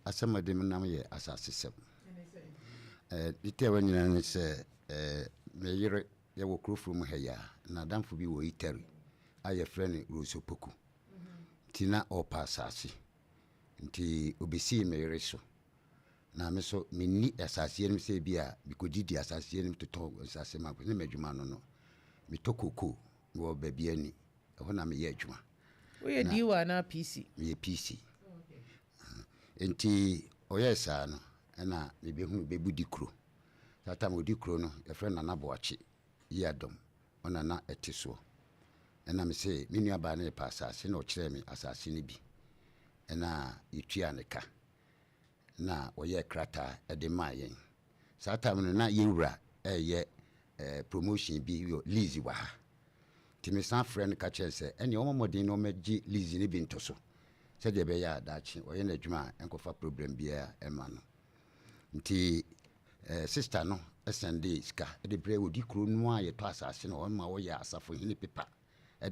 Asɛm a ɛde me nam yɛ asasesɛm. Ne tiawa nyinaa ne sɛ, me yere, yɛwɔ kuro foro mu ha yi a, n'adamfo bi wɔ Italy a yɛfrɛ no Rose Opoku. Nti na ɔrepɛ asase. Nti obesii me yere so. Na me nso menni asase anim sɛ bi a mekɔdidi asase anim totɔ nsase ma ne m'adwuma no no. Metɔ kokoo wɔ baabi ani. Ɛhɔ na meyɛ adwuma. Woyɛ DY anaa PC? Meyɛ PC. Nti ɔyɛɛ saa no, ɛna mebɛhunu bɛbu di kuro. Saa tam ɔdi kuro no, yɛfrɛ no Nana Boakye Yiadom. Ɔna na ɛte soɔ. Ɛna me se me nuabaa no repɛ asase na ɔkyerɛɛ me asase no bi. Ɛna yɛtuaa ne ka. Na wɔyɛɛ krataa de maa yɛn. Saa tam no na yɛwura ɛreyɛ promotion bi wɔ lease wɔ ha. Nti mesan frɛ no ka kyerɛ no sɛ ɛneɛ ɔmmɔ mmɔden na ɔmmɛgye lease no bi nto so sɛdeɛ ɛbɛyɛ a daakye ɔyɛ n'adwuma a ɛnkɔfa problem biara ɛmma no. Nti sister no sɛndee sika de brɛ ɔdi kuro no a yɛtɔ asase no ɔma ɔyɛ asafohene pepa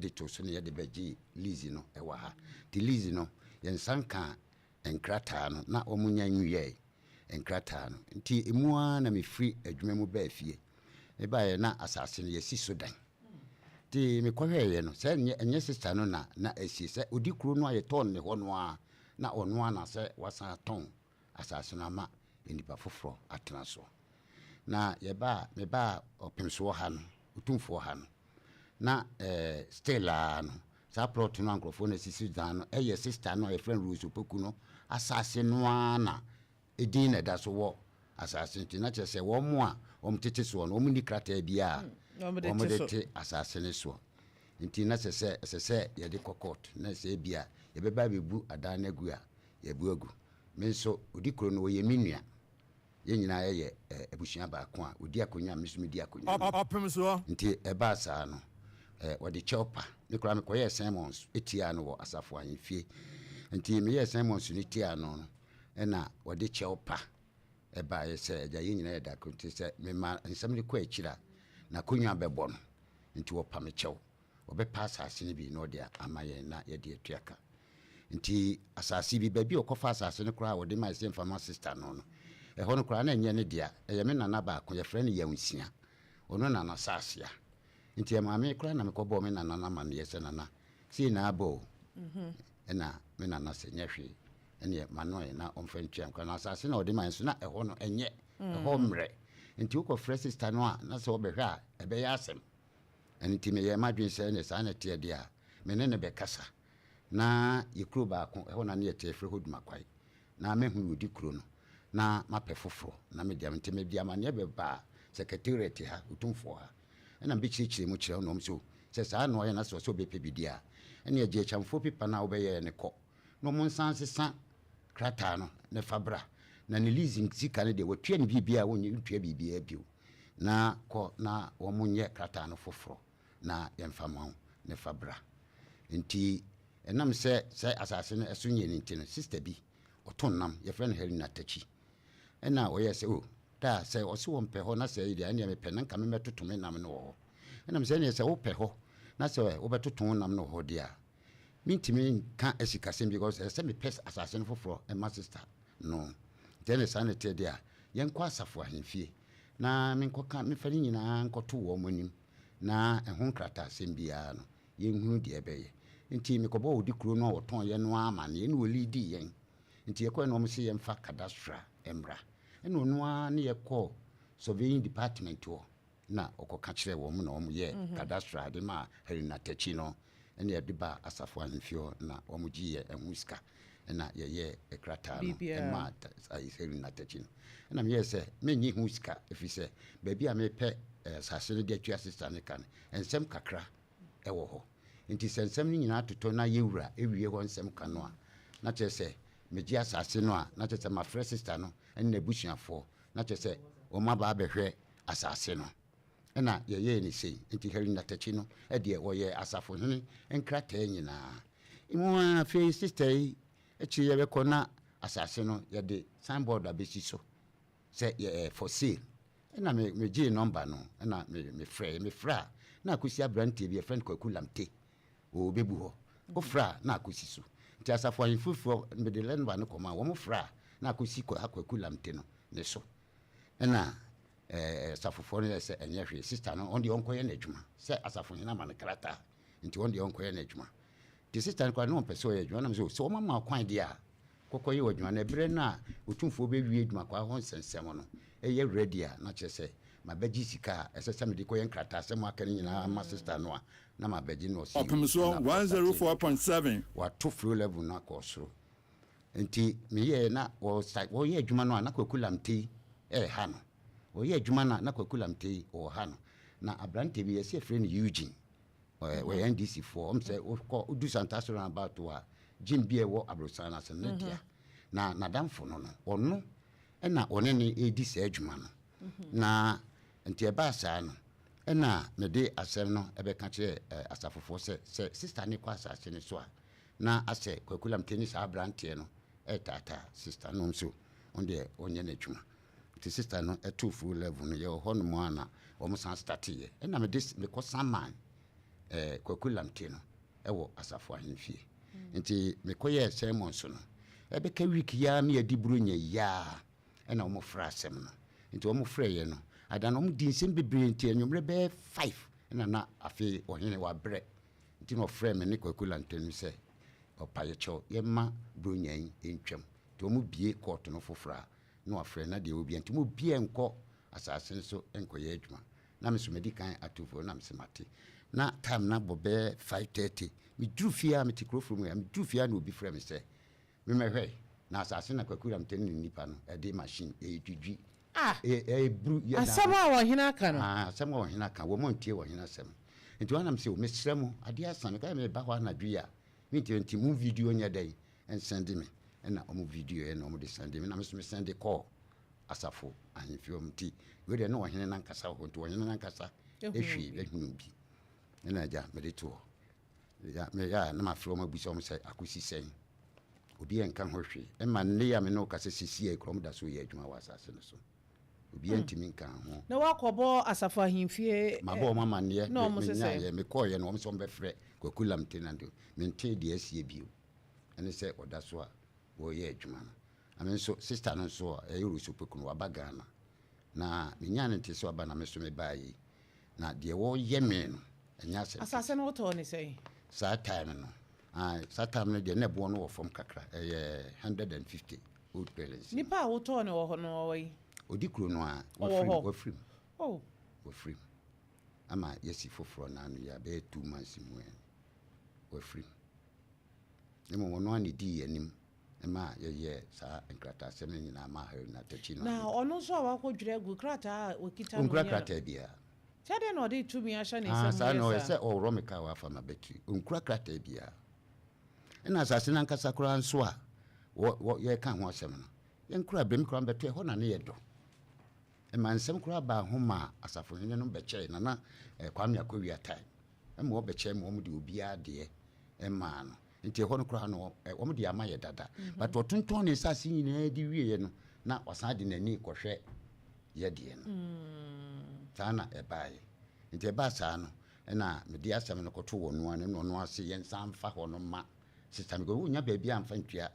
de to so na yɛde bɛgye lease no wɔ ha. Nti lease no yɛnsa nka nkrataa no na wɔn nya nwiɛɛ nkrataa no. Nti emu ara na mefiri adwuma mu baa fie. Mebaeɛ na asase no yɛasi so dan. Nti mekɔhwɛeɛ no sɛ ɛnyɛ sister no na na asie sɛ ɔdi kuro no a yɛtɔɔ ne hɔ no ara na ɔno ara na sɛ wasan atɔn asase no ama nnipa foforɔ atena so. Na yɛbaa mebaa ɔpemsoɔ ha no, Otumfoɔ ha no, na still ara no saa plot no a nkurɔfoɔ no asisi dan no ɛyɛ sister no a yɛfrɛ no Rose Opoku no asase no ara na edin na ɛda so wɔ asase nti na kyerɛ sɛ wɔn a wɔn tete soɔ no wɔn nni krataa biara a wɔn de te asase no soɔ. Nti na sɛ sɛ ɛsɛ sɛ yɛde kɔ court na sɛ ebi a yɛbɛba abɛbu adan no agu a yɛbu agu. Me nso odi kuro no ɔyɛ me nua. Yɛn nyinaa yɛyɛ abusua baako a ɔdi akonnwa a me nso medi akonnwa no. Ɔpem soɔ. Nti ɛbaa saa no wɔde kyɛw pa. Me koraa mekɔyɛɛ sermons tiaa no wɔ asafo ahemfie. Nti meyɛɛ sermons no tiaa no no ɛna wɔde kyɛw pa ɛbaeɛ sɛ agya yɛn nyinaa yɛ da koro nti sɛ mema nsɛm no kɔ akyiri a n'akonnwa bɛbɔ no nti wɔpa me kyɛw. Wɔbɛpa asase no bi na wɔde ama yɛn na yɛde atua ka. Nti asase bi, baabi a ɔkɔfa asase no koraa a wɔde mae sɛ mfa ma sista no no, ɛhɔ no koraa na ɛnyɛ ne dea. Ɛyɛ me nana baako, yɛfrɛ no Yawnsia. Ɔno na n'asase a. Nti ɛmaa me koraa na mekɔbɔɔ me nana no amanneɛ sɛ, Nana, sei na aba o. Ɛna me nana sɛ, nyɛ hwee, ɛneɛ ma no ɛ na ɔmfa ntua me koraa. Na asase no a ɔde mae nso, na ɛhɔ no ɛnyɛ, ɛhɔ mmerɛ. Nti wokɔfrɛ sista no a, na sɛ ɔbɛhwɛ a, ɛbɛyɛ asɛm. Ɛno nti meyɛɛ m'adwene sɛ ɛneɛ saa na ɛteɛ deɛ a, me ne no bɛkasa. Na yɛ kuro baako, ɛhɔ na ne yɛte, yɛfrɛ hɔ Dumakwae. Na mɛhunu ɔdi kuro no, na mapɛ foforɔ na mede ama. Nti mede amaneɛ bɛbaa secretariat ha, Otumfoɔ ha. Ɛna mebɛkyerɛkyerɛ mu kyerɛ wɔn na wɔn nso, sɛ saa na ɔyɛ na sɛ ɔsɛ ɔbɛpɛ bi deɛ a, ɛneɛ gye Akyamfoɔ pipa no a wobɛyɛɛ no kɔ, na wɔn nsan nsesa krataa no na fa bra. Na ne leasing sika no deɛ, watua ne biribiara a wɔntua biribiara bio. Na kɔ na wɔn nyɛ krataa no foforɔ na yɛmfa ma wo na fa bra. Nti ɛnam sɛ sɛ asase no ɛso nyɛ no nti no, sister bi ɔto nnam, yɛfrɛ no Helena Takyi. Ɛna ɔyɛɛ sɛ oh, daa sɛ ɔse wɔmpɛ hɔ na sɛ ɛyi deɛ ɛneɛ mepɛ na nka memmɛtoto me nam no wɔ hɔ. Ɛnam sɛ ɛneɛ sɛ wopɛ hɔ na sɛ wobɛtoto wo nam no wɔ hɔ deɛ a, mentumi nka asikasɛm because ɛsɛ sɛ mepɛ asase no foforɔ ɛma sister no. Nti ɛne saa na ɛteɛ deɛ a, yɛnkɔ asafo ahemfie na menkɔka mefa ne nyinaa nkɔto wɔn anim na ɛho nkrataasɛm biara no, yɛnhunu deɛ ɛbɛyɛ. Nti mekɔbɔɔ odikuro no a ɔtɔn yɛn no ara amanneɛ na ɔliidii yɛn. Nti yɛkɔeɛ no wɔn se yɛmfa cadastre mmra. Ɛna ɔno ara ne yɛkɔɔ surveying department hɔ na ɔkɔka kyerɛɛ wɔn na wɔn yɛɛ cadastre de maa Helena Takyi no. Ɛna yɛde baa asafo ahemfie hɔ na wɔn gyee yɛn ɛho sika ɛna yɛyɛɛ krataa no ɛmaa Helena Takyi no. Ɛna meyɛɛ sɛ mennye ho sika ɛfiri sɛ baabi a mepɛ asase no de atua sista no ka no, nsɛm kakra wɔ hɔ. Nti sɛ nsɛm no nyinaa totɔ na yɛwura wie hɔ nsɛm ka no a, na kyerɛ sɛ megye asase no a, na kyerɛ sɛ mafrɛ sista no ne n'abusuafoɔ, na kyerɛ sɛ wɔn aba abɛhwɛ asase no. Ɛna yɛyɛɛ no sei. Nti Helena Takyi no deɛ ɔyɛɛ asafohene nkrataa nyinaa. Emu ara afei sista yi akyire yɛbɛkɔ na asase no yɛde signboard abɛsi so sɛ yɛ for sale. Ɛna me megyee nɔmba no ɛna me mefrɛɛ. Mefrɛ a na akɔsi aberanteɛ bi yɛfrɛ no Kwaku Lamte ɔbɛbu hɔ. Wofrɛ a na akɔsi so. Nti asafo ahemfo foɔ mede nɔmba no kɔmaa wɔn, frɛ a na akɔsi Kwaku Lamte no ne so. Ɛna asafofoɔ no yɛ sɛ ɛnyɛ hwee, sister no ɔno deɛ ɔnkɔyɛ n'adwuma, sɛ asafohene ama no krataa nti ɔno deɛ ɔnkɔyɛ n'adwuma. Nti sister no koraa na ɔmpɛ sɛ ɔyɛ adwuma, nam sɛ sɛ wɔma ma kwan deɛ a kɔkɔyɛ w'adwuma, na ɛberɛ no a Otumfoɔ bɛwie adwuma kɔ ahɔ nsɛnsɛm no ɛyɛ ready a, na kyerɛ sɛ mabɛgye sika a ɛsɛ sɛ mede kɔyɛ nkrataasɛm aka no nyinaa ma sister no a, na mabɛgye no. Ɔse Ɔpemsoɔ ɛna ɔstartee 104.7. Wato flow level no akɔ soro. Nti meyɛɛ na wɔyɛ adwuma no a, na Kwaku Lamtei ɛɛha no. Wɔyɛ adwuma no a, na Kwaku Lamtei wɔ ha no. Na aberante bi yɛsɛ yɛfrɛ no Eugene, wɔyɛ NDC foɔ. Ɔm sɛ wokɔ wodu Santase roundabout a, gym bi a ɛwɔ aborosan no ase no ne dea. Na n'adamfo no, ɔno ɛna ɔne ne ɛredi saa adwuma no. Na nti ɛbaa saa no, ɛna mede asɛm no ɛbɛka kyerɛ asafofoɔ sɛ sister ne kɔ asase no so a, na asɛ Kwaku Lamte ne saa aberanteɛ no ɛretaataa sister no nso, ɔno deɛ ɔnyɛ n'adwuma. Nti sister no ɛtoo full level no, yɛwɔ hɔ nom a na wɔn san starteeɛ. Ɛna mede mekɔ saman Kwaku Lamte no ɛwɔ asafo ahemfie. Nti mekɔyɛɛ sermon so no, ɛbɛka week yi ara ne yɛde Buronya yi ara, ɛna wɔn frɛ asɛm no. Nti wɔn frɛeɛ no, ada no wɔn di nsɛm bebree, nti anwummerɛ bɛyɛ 5 ɛna na afei ɔhene wabrɛ. Nti na ɔfrɛ me ne Kwaku Lamte no sɛ ɔpa yɛkyɛw yɛma Buronya yi ntwam. Nti wɔn bie court no foforɔ a, na wafrɛ na deɛ obia nti mo bie nkɔ asase no so nkɔyɛ adwuma. Na me nso madi kan ato fo na mese mate. Na time na bɔ bɛyɛ 5:30. Meduru fie a, mete kuro foro mu a, meduru fie a na obi frɛ me sɛ memmɛhwɛ na asase na Kwaku Lamte ne nipa no ɛde machine ɛdwidwi. Ah! Ɛburu yɛ. Asɛm a ɔhene aka no. Ah, asɛm a ɔhene aka, wɔn ntie ɔhene asɛm. Nti wɔn anam sɛ mesrɛ mo, adeɛ asa, meka meba hɔ anadwo yi a mentie, nti mo video nyɛ dɛn nsɛnde me. Ɛna ɔmo video yɛ na ɔmo de sɛnde me, na me nso me sɛnde kɔɔ asafo ahemfie hɔ. Nti wei deɛ na ɔhene nankasa wɔ hɔ, nti ɔhene nankasa ehwie ehunu bi. Ɛna agya mede to hɔ. Agya meyɛ a na mafrɛ wɔn abusa wɔn sɛ akosi sɛn. Obi yɛ nka ho hwee. Ɛma nne yi a me ne wo kasa sisi yɛ kura, wɔn da so yɛ adwuma wɔ asase no so. Obi ntumi nka ho. Na wakɔbɔ asafo ahemfie. Mabɔ wɔn amanneɛ. Na wɔn sɛ menyaeɛ, mekɔɔyɛ no, wɔn sɛ wɔn bɛfrɛ Kwaku Lamte na nde mente deɛ asie bio. Ɛne sɛ ɔda so a wɔreyɛ adwuma no. Ame nso sister no nso a ɛyɛ Rose Opoku no, waba Ghana. Na menyaa no nte sɛ waba, na me nso mebaa yi. Na deɛ wɔreyɛ me no, ɛnyɛ asɛm. Asase no wotɔɔ ne sɛn? Saa time no, ah, saa time no deɛ na ɛboɔ no wɔ fam kakra. Ɛyɛ 150 old parents. Nipa a wotɔɔ ne wɔ hɔ no, ɔwɔ yi? Ɔdi kuro no a. Ɔwɔ hɔ? Wafirim. Oh. Wafirim. Ama yɛsi foforɔ na ano yɛ abɛyɛ 2 months mu ɛ. Wafirim. Ne mmom ɔno a ne dii anim ma yɛyɛ saa nkrataasɛm no nyinaa ma Harry Natakyi no. Na ɔno nso a wakɔdwerɛ agu, krataa a ɔkita no? Ɔnkura krataa biara. Kyɛ dɛn na ɔde tumi ahyɛ ne nsam? Saa yɛ na ɔyɛ saa? Sɛ ɔworɔ me kaa wafa ma bɛtiri, ɔnkura krataa biara. Ɛna asase no ankasa koraa nso a yɛka ho asɛm no, yɛnkura berɛ koraa mbɛto ɛhɔ na ne yɛ dɔ. Ɛma nsɛm koraa baa ho ma asafohene no bɛkyɛe Nana Kwame Akowia time, ɛma wɔbɛkyɛe ma wɔn de obiara deɛ ɛmaa no. Nti ɛhɔ no koraa no wɔn de ama yɛ dada, but ɔtontɔn ne nsase nyinaa de wieɛ no, na wasan de n'ani kɔhwɛ yɛ deɛ no. Saa na ɛbaeɛ. Nti ɛbaa saa no, ɛna mede asɛm no kɔto wɔ noa no, na ɔno ase yɛnsan mfa hɔ no ma sister no, because wonya baabi amfa ntua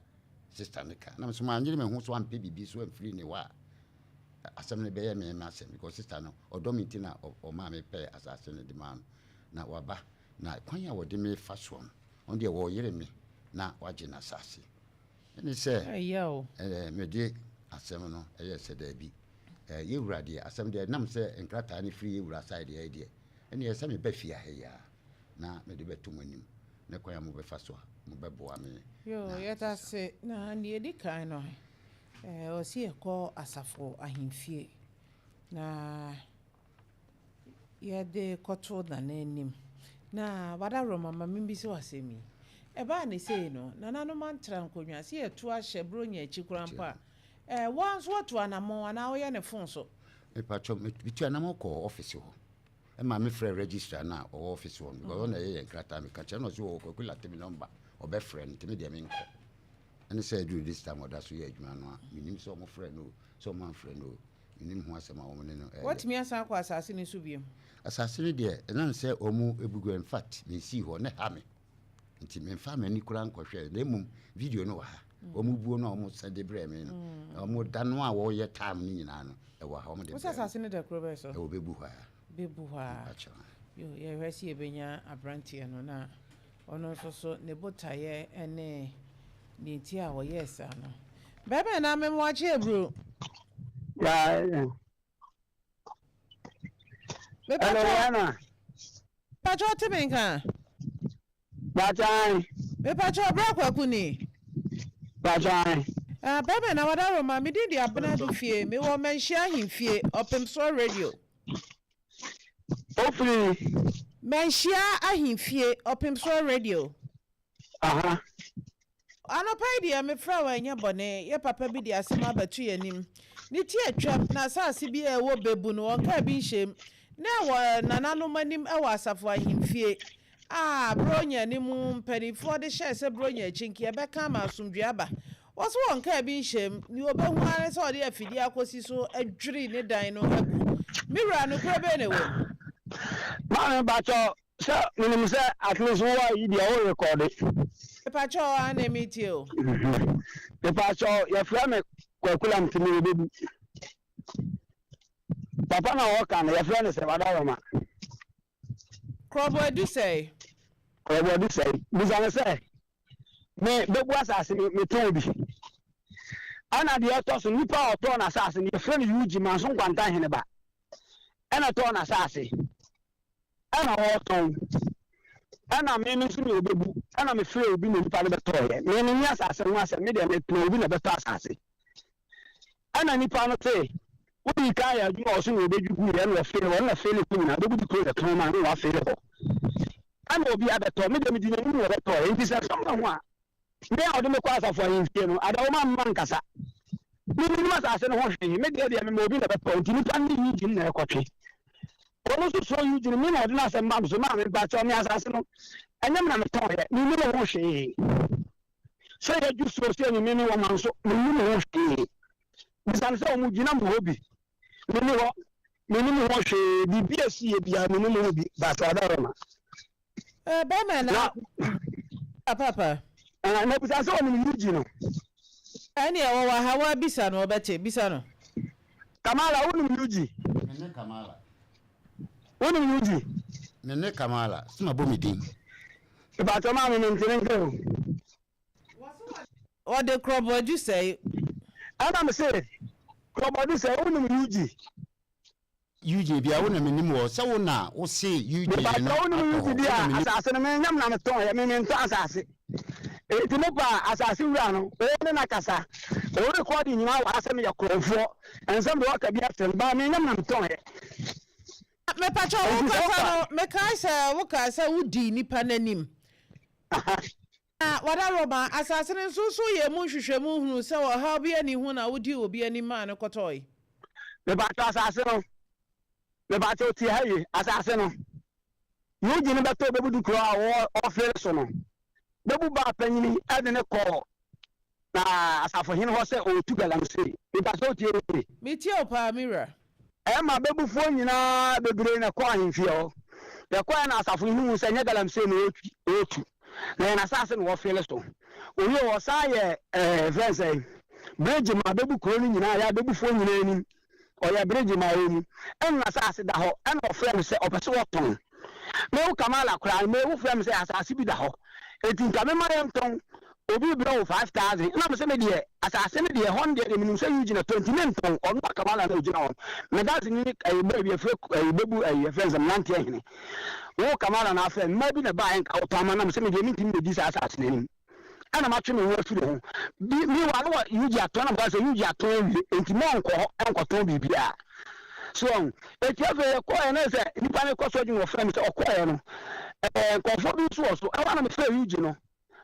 sister no ka. Na nso manyere me ho so ampɛ biribi so amfiri ne hɔ a, asɛm no bɛyɛ me ma asɛm, because sister no ɔdɔ me, nti na ɔmaa me pɛɛ asase no de maa no. Na waba na kwan a wɔde me fa soɔ no, ɔno deɛ wɔyere me na wagye n'asase. Ɛne sɛ Ɛyɛ o. Mede asɛm no ɛyɛ sɛ daabi, yɛwura deɛ asɛm deɛ nam sɛ nkrataa no firi yɛwura side deɛ, deɛ ɛne ɛsɛ meba fie ha yi a na mede bɛto mo anim ne kwan a mobɛfa so a mobɛboa me. Yo. Na yɛda se. Na deɛ ɛdi kan no, ɔsi yɛkɔ asafo ahemfie na yɛde kɔto Nana anim. Na wadaworo mama membisa wɔ asɛm yi. Ɛbaa ne sei no, nananom antra nkonnwa sɛ yɛto ahyɛ Buronya akyi koraa mpo a, wɔn nso watu anammɔn anaa woyɛ ne phone so? Mepatwɔ, metu anam kɔ office hɔ, ɛma mefrɛ registrar no a ɔwɔ office hɔ no, because ɔna ɛyɛ yɛn krataa. Meka kyerɛ no, ɔsɛ wɔ Kwaku Late me number, ɔbɛfrɛ no. Nti me deɛ menkɔ. Ɛne sɛ ɛduru this time ɔda so yɛ adwuma no a, menim sɛ ɔmo frɛ no o, sɛ ɔmo amfrɛ no o, menim ho asɛm a wɔn ne no ɛyɛ. Watumi asan akɔ asase no so biom? Asase no deɛ, ɛnam sɛ ɔmo ebugu, in fact mensii hɔ ne ha me, nti memfa m'ani koraa nkɔhwɛ, na mmom video no wɔ ha. Wɔn buo no a wɔn sɛ de brɛ me no, wɔn da no a wɔyɛ time no nyinaa no, ɛwɔ ha wɔn de Wo sɛ brɛ me. Asase no da kuro bɛn so? Ɛwɔ Bɛbu hɔ a. Bɛbu hɔ a. Mpakyɛw. Yo, yɛhwɛ sɛ yɛbɛnya aberanteɛ no na ɔno nso so ne botaeɛ ne deɛ nti a ɔyɛɛ saa no. Bɛrima na memoakye aburo. Yeah. Hello, Mepatwɔ Yana. Mepatwɔ te me nka. Bachan. Mepatwɔ ɔbrɛ Kwaku ni. Bachan. Ah, bɛrima na wada Roma, me din de Abena du fie, mewɔ Manhyia ahemfie, Ɔpemsoɔ Radio. Ofiri. Manhyia ahemfie, Ɔpemsoɔ Radio. Aha. Anɔpa yi deɛ mefrɛ wo ɛnyɛ bɔne, yɛ papa bi de asɛm abɛto yɛn anim. Ne ti atwam, na asase bi a ɛwɔ Bebu no wɔnkaa bi nhyɛm. Na ɛwɔ nananom anim wɔ asafo ahemfie a Buronya no mu mpanimfoɔ de hyɛɛ sɛ Buronya akyi nka yɛbɛka ama asomdwoeɛ aba. Wɔse wɔnkaa bi nhyɛm, nea ɔbɛhu ara ne sɛ ɔde afidie akɔsi so adwiri ne dan no agu. Me wura, nokorɛ bɛn na ɛwɔ mu? Maame mpakyɛw, sɛ menim sɛ at least wo ayi deɛ wo rekɔde. Mepakyɛw, aane metie o. Mepakyɛw, yɛfrɛ me Kwaku Lamte, mewɔ Bebu. Papa na ɔka no, yɛfrɛ no sɛ Wadaroma. Krɔbo Adusɛe. Krɔbo Adusɛe. Bisa no sɛ, me Bebu asase me metɔn bi. Ɛna deɛ ɛtɔ so, nipa a ɔtɔɔ n'asase no, yɛfrɛ no Eugene Manso Nkwanta Heneba. Ɛna ɛtɔɔ n'asase. Ɛna ɔretɔn. Ɛna me me nso meyɛ obebu. Ɛna mefrɛ obi na nipa no bɛtɔɔyɛ. Me menni asase ho asɛm, me deɛ metena obi na ɛbɛtɔ asase. Ɛna nipa no se, wodii kan yɛ adwuma wɔ so na wɔbɛdwi guiɛ ɛna wɔfeele hɔ, ɛna wɔfeele hɔ nyinaa, bɛbu de kuro na ɛtɔn maa no na wɔafeele hɔ. Ɛna obi abɛtɔ, me deɛ medi n'anim na wɔbɛtɔɔyɛ. Nti sɛ ɛsɛm no ho a, Me a ɔde me kɔ asafo ahemfie no, adaworoma mma nkasa. Me mennim asase no ho hwee, me deɛ deɛ mema obi na ɛbɛtɔ, nti nipa no ne Eugene na ɛkɔtwe. Ɔno nso suro Eugene, me na ɔde n'asɛm ba me so, maame mpakyɛw me asase no, ɛnyɛ me na metɔeɛ, mennim ho hwee. Sɛ yɛdwo suo sɛ ni me me wɔ ma nso, mennim ho hwee. Bisa no sɛ wɔn gyina mu hɔ bi, menni hɔ, mennim ho hwee, biribi a ɛsi yɛ biara mennim ho bi, baasa adaworoma. Eh, bɛrima na papa. Eh, na bisa sɛ ɔnim Eugene no. Ɛne ɛwɔ wɔ ha wa bisa no ɔbɛte bisa no. Kamala wonim Eugene? Me ne Kamala. Wonim Eugene? Me ne Kamala. Sɛ mabɔ me din. Ìbàtɔ maa mi mi ntene nka o. Ɔde korɔbɔdu sɛe. Ɛna me se korɔbɔdu sɛe wonim Eugene? Eugene bia wo na menim wɔ sɛ wo na wo se Eugene no Mepakyɛw wo nim atɔ hɔ Eugene wo na a menim. Asase no me nyam na me tɔn yɛ me me ntɔ asase enti mo pa asase wura no wo ne na kasa wo record nyinaa wɔ ha sɛ me yɛ korɔnfoɔ nsɛm de waka bi akyerɛ no baa me nyam na me tɔn yɛ. Mepakyɛw wo Enti sɛ kasa wopa. no mekae sɛ wo kaa sɛ wo dii nipa no anim na wada Roma asase no nso so yɛɛ mu nhwehwɛmu hunuu sɛ ɔhaw bi ani ho na wodii obi anim maa no kɔtɔe. Mepakyɛw asase no mepakyɛw tie ha yie asase no Eugene bɛtɔ bɛbudu kuro a ɔfere so no bɛbu baa panyini de ne kɔɔ na asafohene hɔ sɛ ɔretu galamsey mepakyɛw tie yie. Metie wo paa me wura. Ɛma Bebufoɔ nyinaa bebree na ɛkɔɔ ahemfie hɔ. Yɛkɔeɛ na asafo no huu sɛ ɛnyɛ galamsey na wɔretu, na yɛn asase na wɔfele so. Wɔwie wɔsan yɛ ɛɛ frɛ no sɛn, bridge ma Bebu kuro no nyinaa, yɛ Bebufoɔ nyinaa anim. Ɔyɛ bridge ma wɔn mu. Ɛna n'asase da hɔ, ɛna ɔfrɛ me sɛ ɔpɛ sɛ wɔtɔn. Me wo Kamala koraa no, me wofrɛ me sɛ asase bi da hɔ, enti nka mema yɛntɔn. Obi rebrɛ wo 5,000, ɛna mese me deɛ asase no deɛ ɛhɔ no deɛ deɛ menim sɛ Eugene tɔ nti mentɔn. Ɔno a Kamala na ogyina hɔ no, me danse ni ɛyi baabi yɛfrɛ ɛyi bɛbu ɛyi yɛfrɛ no sɛ mmeranteɛ hene. Wo Kamala na afrɛ me, mmaa bi na ɛbaeɛ nka wotɔn ama na mese me deɛ mentumi mmɛdi saa asase no anim. Ɛna matwe me ho afiri ho. Bi meanwhile na wɔ Eugene atɔn na meka sɛ Eugene atɔn awie nti mɔnkɔ hɔ nkɔtɔn biribiara. So ɔho. Eti afei yɛkɔɔɛ na sɛ nipa no kɔ so adwuma wɔfrɛ me sɛ ɔkɔɔɛ no ɛɛ nkurɔfoɔ bi nso wɔ so. Ɛhɔ na mefrɛ Eugene no.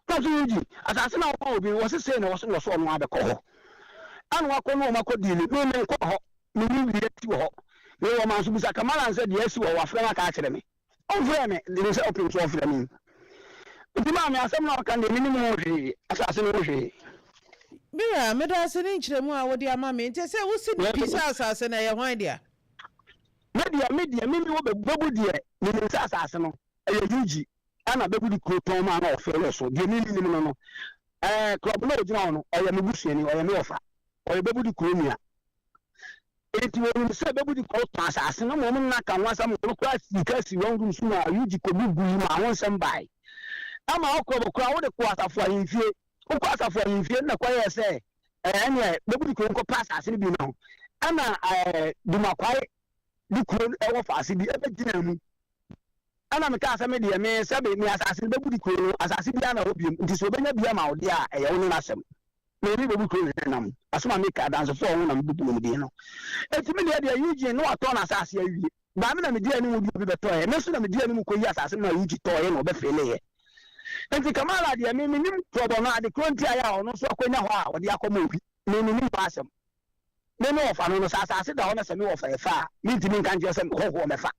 Na ɔse Eugene, asase no a woma obi no, wɔse sei na wɔse na wɔse ɔno ara bɛkɔ hɔ. Ɛna wakɔ ne wɔn akɔ diili. Me menkɔɔ hɔ. Mennim deɛ asi wɔ hɔ. Mewɔ manso bisa Kamalan sɛ deɛ asi wɔ hɔ, wafrɛ me aka akyerɛ me. Ɔmfrɛɛ me, de ne sɛ ɔpem so ɔfrɛ me. Nti maame, asɛm no a ɔka no deɛ mennim ho hwee, asase no ho hwee. Me wura, meda ase ne nkyerɛmu a wode ama me. Nti sɛ wosi no pi sɛ asase no ɛyɛ hwan dea? Me deɛ, me deɛ, me mewɔ bɛbu deɛ, menim sɛ asase no ɛyɛ Eugene. Ɛna bɛbu de kuro tɔn maa na ɔfɛlɛ so deɛ me nim no no. Ɛɛ, klɔb no a ogyina hɔ no, ɔyɛ me busuani, ɔyɛ me wɔfa, ɔyɛ Bebudi kuro nua. Enti wɔnim sɛ Bebudi kuro tɔn asase no mmom nna ka ho asɛm ma ɔno koraa sii ka sii one room so maa Yuji kɔgugui maa ho nsɛm bae. Ɛma wo klɔb koraa wode kɔɔ asafo ahemfie. Wokɔɔ asafo ahemfie no na kɔyɛɛ sɛ ɛɛ ɛneɛ Bebudi kuro nkɔpɛ asase no bi ma ho. Ɛna ɛɛ Dumakwae de kuro ɛwɔ faase bi ɛbɛgyinaa mu. Ɛnna mekaa sɛ, Me deɛ, me sɛbe, me asase no bɛbu de kuro no, asase biara nna hɔ bio, nti sɛ ɔbɛnya bi ama wo deɛ a, ɛyɛ wo ne no asɛm. Me ne bɛbu kuro no ne nam. Asɛm a meka, adansefoɔ wɔ ho na mebubu wɔn din no. Enti me deɛ deɛ, Eugene na watɔn n'asase awie. Baa me na medii anim de obi bɛtɔeɛ. Me nso na medii anim kɔyii asase no maa Eugene tɔeɛ na ɔbɛfeeleeɛ. Enti Kamala deɛ, me mennim torɔbɔ no, ade korɔ nti a ɛyɛ a ɔno nso akɔnya hɔ a ɔde akɔma obi. Me mennim hɔ asɛm. Me me wɔfa no no, sɛ asase da hɔ na sɛ me wɔfa ɛfa a, mentumi nka nkyerɛ sɛ hɔhoɔ mɛfa.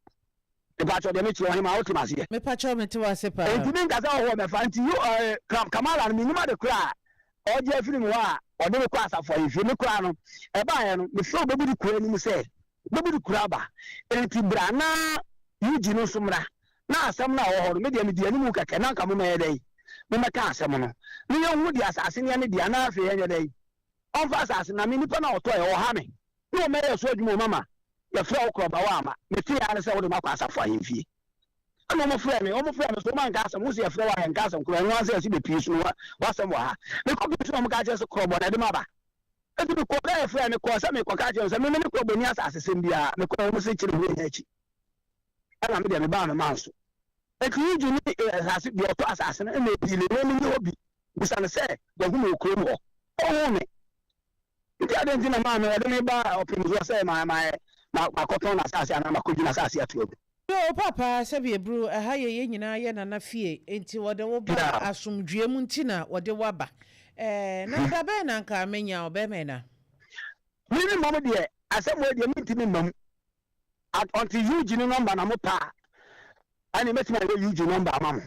Mepakyɛw deɛ mekyerɛ ɔhemaa wote m'aseɛ? Mepakyɛw mete wo ase paa. Enti menka sɛ hɔhoɔ mɛfa nti yo eh, Kamala no mennim ade korɔ a ɔgye afiri me hɔ a ɔde me kɔ asafo ahemfie. Me koraa no ɛbaeɛ no mefrɛ wo bɛbudi kuro anim sɛ bɛbudi kuro aba enti bra na Eugene no nso mmra na asɛm no a ɛwɔ hɔ no me deɛ medi anim kɛkɛ na anka mommɛyɛ dɛn mommɛka asɛm no na yɛnhu deɛ asase no yɛ ne dea na afei yɛnyɛ dɛn ɔmfa asase no na me nipa no a ɔtɔeɛ ɔha me ne ɔmɛyɛ so adwuma o mama yɛfrɛ wo korɔba woamma metee ara ne sɛ wode makɔ asafo ahemfie ɛna ɔmo frɛ me ɔmo frɛ me so ɔmo anka asɛm wo sɛ yɛfrɛ wo a yɛnka asɛm korɔ ɛno ara sɛ yɛsi bɛpie so no w'asɛm wɔ ha mekɔ pie so na ɔmo ka kyerɛ sɛ korɔbɔ na ɛde ma ba enti mekɔ dɛ yɛfrɛ me kɔɔ sɛ mekɔ ka kyerɛ sɛ meme ne korɔbɔ ni asase sɛm biara mekɔ ɔmo se kyerɛ hu ɛnyɛ akyi ɛna me deɛ mebaa me man so enti yi ne asase deɛ ɔtɔ asase no ɛna ɛdi ne ne ne hɔ bi bisa no sɛ wahu me wɔ kurom hɔ ɔhu me Nti adɛn nti na maame ɔde me ba ɔpem soɔ sɛ ma ma ma makɔtɔn n'asase anaa makɔdwi n'asase ato agu? Yoo papa sɛbi eburu ɛha yɛ yɛn nyinaa yɛ nana fie nti wɔde wo ba asomdwoeɛ mu nti na wɔde wo aba ɛɛ na da bɛn na nka menya wo bɛmɛ na. Me me mmom deɛ asɛm wei deɛ mentumi mma mu at until Eugene ne number na mo pɛ a ɛne mɛtumi ayɛ Eugene number ama mo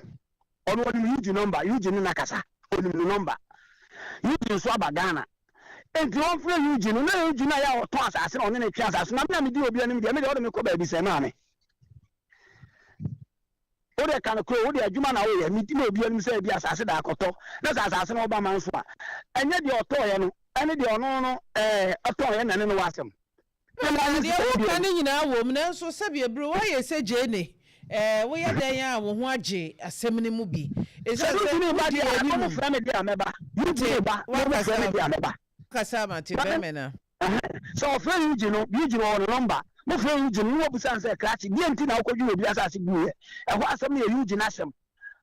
ɔno ɔnim Eugene number Eugene ne nakasa ɔnim ne number Eugene nso aba Ghana nti ɔmfrɛ Eugene no na Eugene a yɛ a ɔtɔn asase na ɔne ne twe asase na me a medi obi anim deɛ me deɛ ɔde me kɔ baabi sɛ maame Wo deɛ ka nokorɛ o, wo deɛ adwuma na woyɛ, medi na obi anim sɛ ebi asase da akɔtɔ, na sɛ asase no ɔba ma nso a, ɛnyɛ deɛ ɔtɔeɛ no ɛne deɛ ɔno no ɛɛ ɔtɔeɛ na ɛne no wɔ asɛm. Na Na maame deɛ sika woka no nyinaa wom, nanso sɛdeɛ bere woayɛ sɛ gyeene, ɛɛ woyɛ dɛn a wo ho agye asɛm no mu bi? Sɛ Esiane sɛ Eugene ba wodi deɛ a, anim. wɔfrɛ me deɛ a mɛba. Eugene Te, ba na wɔfrɛ me woakasa, deɛ a mɛba. woakasa ama te bɛmɛ na. Ɛhɛn, sɛ wɔfrɛ Eugene no, Eugene ɔwɔ ne nɔmba. Mofrɛ Eugene no na wɔbisa no sɛ, Krakye, deɛn nti na wokɔdwiri obi asase guiɛ? Ɛhɔ asɛm no yɛ Eugene asɛm.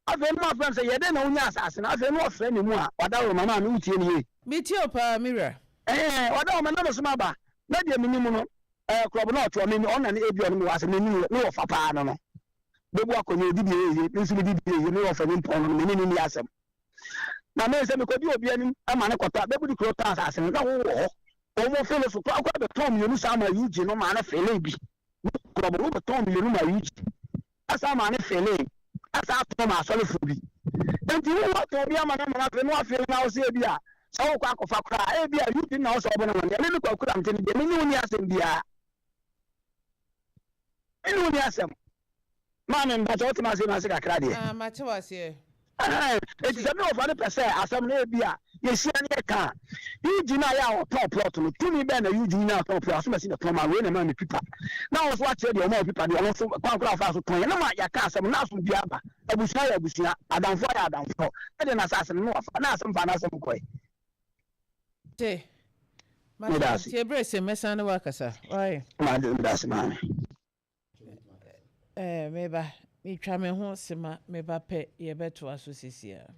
Afei no moafrɛ no sɛ, Yɛ dɛn na wonyaa asase no? Afei no wɔfrɛ me mu a, Ɔdawuroma, maame, wotie me yie? Metie wo paa, me wura. Ɛhɛn, Ɔdawuroma, na me nso maba. Na deɛ menim no, ɛɛ, Korɔbo na ɔtoa me, ɔno na ne ebia ɔne me wɔ asɛm, mennim no, me wɔfa paa no no. Bɛbu akonnwa, ɔdi deɛ ɛyɛ yie, me nso medi deɛ ɛyɛ yie, me wɔfa nimpɔn no no, me ne no nni asɛm. Na me sɛ mekɔdi obi anim ma no kɔtɔ a, bɛbu de kuro tɔ asase no, na wowɔ hɔ. Wɔn fele so koraa koraa bɛtɔn mmienu saa ma Eugene no maa no fele bi. Korɔbɔ no bɛtɔn mmienu ma Eugene. Ɛsan maa no fele. Ɛsan atɔn ma asɔrefoɔ bi. Enti wo watɔn bi ama no ama no afei na wafele na wo sɛ ebi a sɛ wokɔ akɔfa koraa ebi a Eugene na wo sɛ ɔbɔ no amaneɛ. Me me Kwaku Lamte no deɛ me ne wo ni asɛm biara. Me ne wo ni asɛm. Maame, mpakyɛ wote m'asɛm ase kakra deɛ? Ah, mate wo aseɛ. Ɛhɛn, enti sɛ me wɔfa no pɛ sɛ asɛm no ebi a yɛhyia ne yɛka a, Eugene a yɛ a ɔtɔn plot no, tumi bɛn na Eugene nya tɔn plot? Asomasi na ɛtɔn maa no, wei na ɛmaa me pipa. Na ɔno nso akyerɛ deɛ ɔmaa wo pipa deɛ, ɔno nso kwan koraa a ɔfaa so tɔn yɛ, na ma yɛaka asɛm no, na asomdwoeɛ aba. Abusua yɛ abusua, adamfoɔ yɛ adamfoɔ. Ɛdeɛ na asase no, na wafa, na asɛm faa n'asɛm kɔe. Te, mate, Meda ase. nti ɛberɛ sɛ mɛsan ne wo akasa, wai? Mate, meda ase maame. Eh, meba, metwa me ho sema, meba pɛ, yɛbɛtoa so seesei ara.